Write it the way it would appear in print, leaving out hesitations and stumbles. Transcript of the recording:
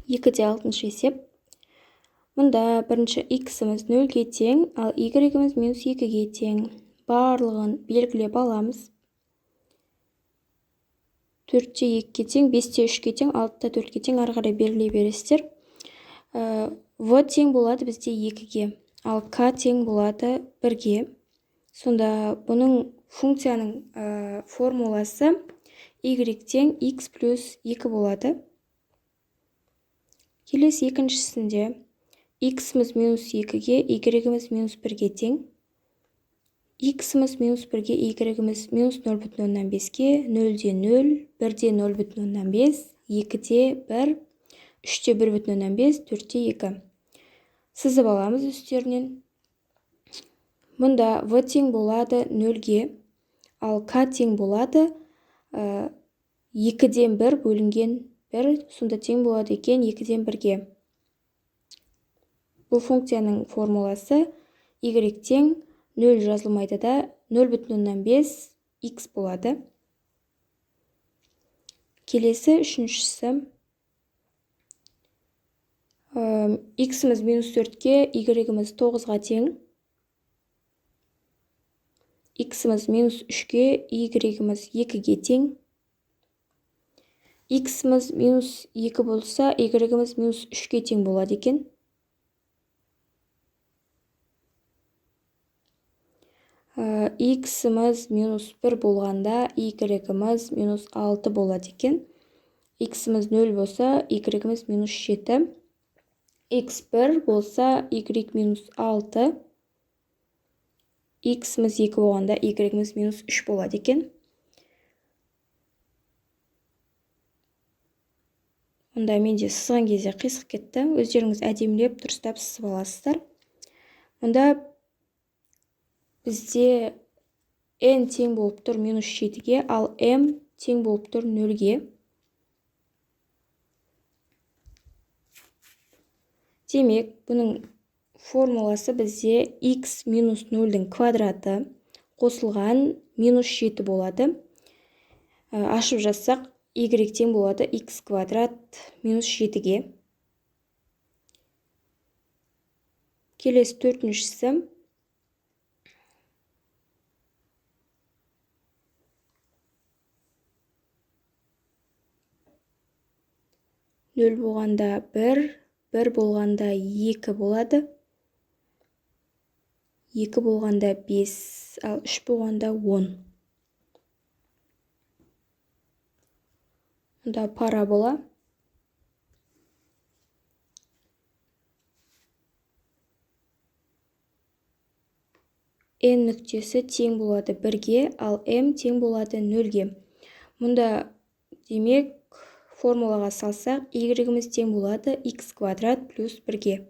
2-6 есеп. Мұнда бірінші x-іміз 0-ге тең, ал y-іміз минус 2-ге тең. Барлығын белгілеп аламыз. 4-те 2-ге тең, 5-те 3-ге тең, 6-та 4-ге тең, ары қарай белгілей бересіздер. В тең болады бізде 2-ге, ал к тең болады 1-ге. Сонда бұның функцияның формуласы y тең x плюс 2 болады. Келесі екіншісінде x-іміз минус 2-ге, y-іміз минус 1-ге тең. X-іміз минус 1-ге, y-іміз минус 0,5-ге, 0-де 0, 1-де 0,5, 2-де 1, 3-те 1,5, 4-те 2. Сызып аламыз үстерінен. Мұнда v тең болады 0-ге, ал k тең болады 2-ден 1 бөлінген 1, сонда тең болады екен 2-ден 1-ге. Бұл функцияның формуласы y тең 0 жазылмайды да 0,5 x болады. Келесі үшіншісі x-іміз минус 4-ге, y-іміз 9-ға тең. X-іміз минус 3-ге, y-іміз 2-ге тең. X-іміз минус 2 болса, y-іміз минус 3-ге тең болады екен. X-іміз минус 1 болғанда, y-іміз минус 6 болады екен. X-іміз 0 болса, y-іміз минус 7. X 1 болса, y минус 6. X-іміз 2 болғанда, y-іміз минус 3 болады екен. Мұнда менде сызған кезде қисық кетті. Өздеріңіз әдемілеп дұрыстап сызып аласыздар. Мұнда бізде n тең болып тұр минус 7-ге, ал m тең болып тұр 0-ге. Демек, бұның формуласы бізде x минус 0-дің квадраты қосылған минус 7 болады. Ашып жазсақ, y тең болады x квадрат минус 7-ге. Келесі төртіншісі. 0 болғанда 1, 1 болғанда 2 болады. 2 болғанда 5, ал 3 болғанда 10. Мұнда парабола. N нүктесі тең болады 1-ге, ал M тең болады 0-ге. Мұнда демек формулаға салсақ, y-іміз тең болады x квадрат плюс 1-ге.